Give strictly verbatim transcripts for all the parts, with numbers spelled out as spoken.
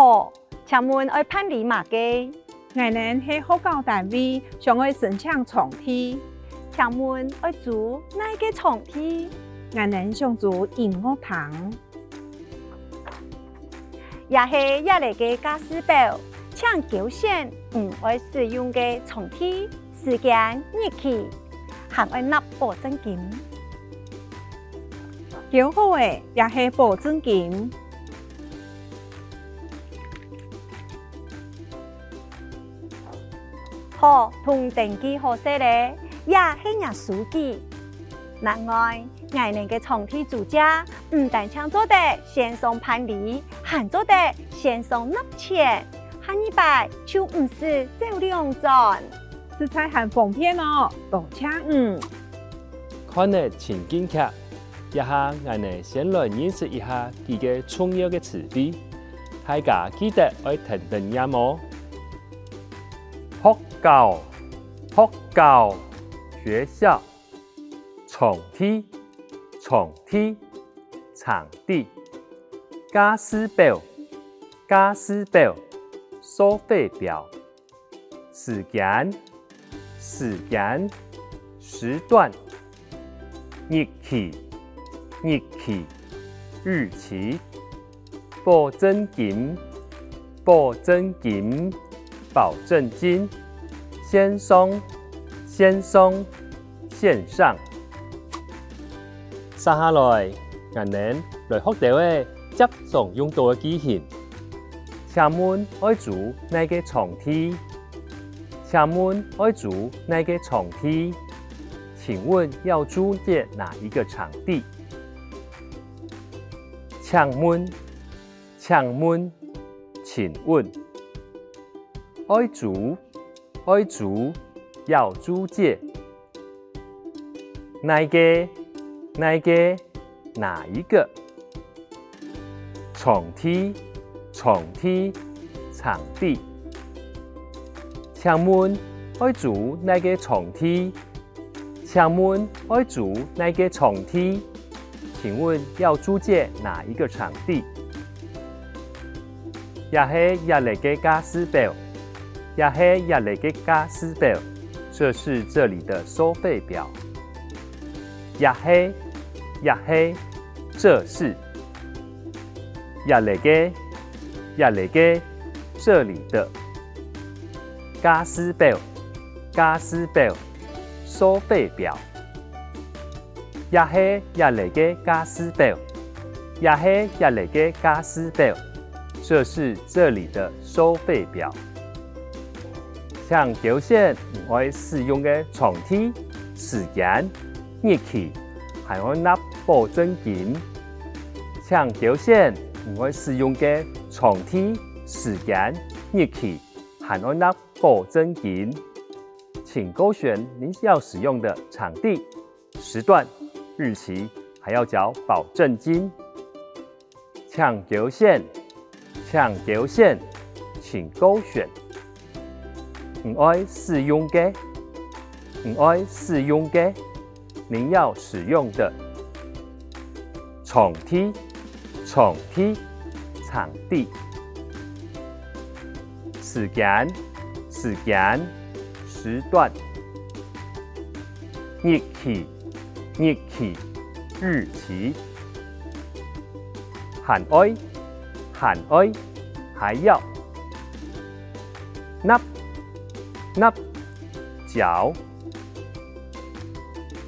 好，請問愛辦理麼个？𠊎等係學校單位，想愛申請場地。請問愛租哪个場地？𠊎等想租音樂廳。這係這裡个價數表，請勾選你愛使用个場地、時間、日期，還愛納保證金。勾好咧，這係保證金。 好，同登記好勢咧，這係若收據。另外，𠊎等个場地租借毋單淨做得線上辦理，還做得線上納錢，下二擺就毋使走兩轉。實在還方便哦，多謝你！看了情境劇， 這下𠊎等先來認識一下幾個重要个詞彙，大家記得愛跈等唸哦。學校，學校，學校。場地，場地，場地。價數表，價數表，收費表。 時間，時間，時段。日期，日期，日期。保證金，保證金，保證金。線上，線上，線上。接下來，𠊎等來學兜仔 輒常用到个句型。請問愛租哪个場地？請問愛租哪个場地？請問要租借哪一個場地？請問，請問，請問。愛租，愛租，要租借。 哪个，哪个，哪一個。場地，場地，場地。請問愛租哪个場地？請問愛租哪个場地？請問要租借哪一個場地？ 這係這裡个價數表，這係這裡个價數表，這是這裡的收費表。這係，這係，這是。這裡个，這裡个，這裡的。價數表，價數表，收費表。 這係這裡个價數表，這係這裡个價數表，這是這裡的收費表。請勾選你愛使用个場地、時間、日期，還愛納保證金。請勾選你愛使用个場地、時間、日期，還愛納保證金。請勾選您要使用的場地、 時段、日期，還要繳保證金。請勾選，請勾選，請勾選。你愛使用个，你愛使用个，您要使用的。場地，場地，場地。時間，時間，時段。日期， 日期、日期。還愛，還愛，還要。納，納，繳。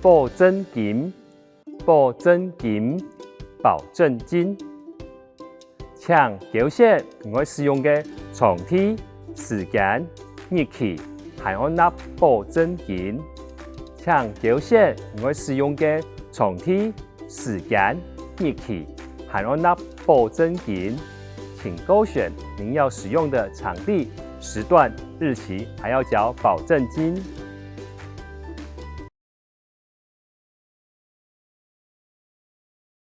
保證金，保證金，保證金。 請勾選你愛使用个場地、時間、日期，還愛納保證金。請勾選你愛使用个場地、時間、日期，還愛納保證金。請勾選您要使用的場地、時段、日期，還要繳保證金。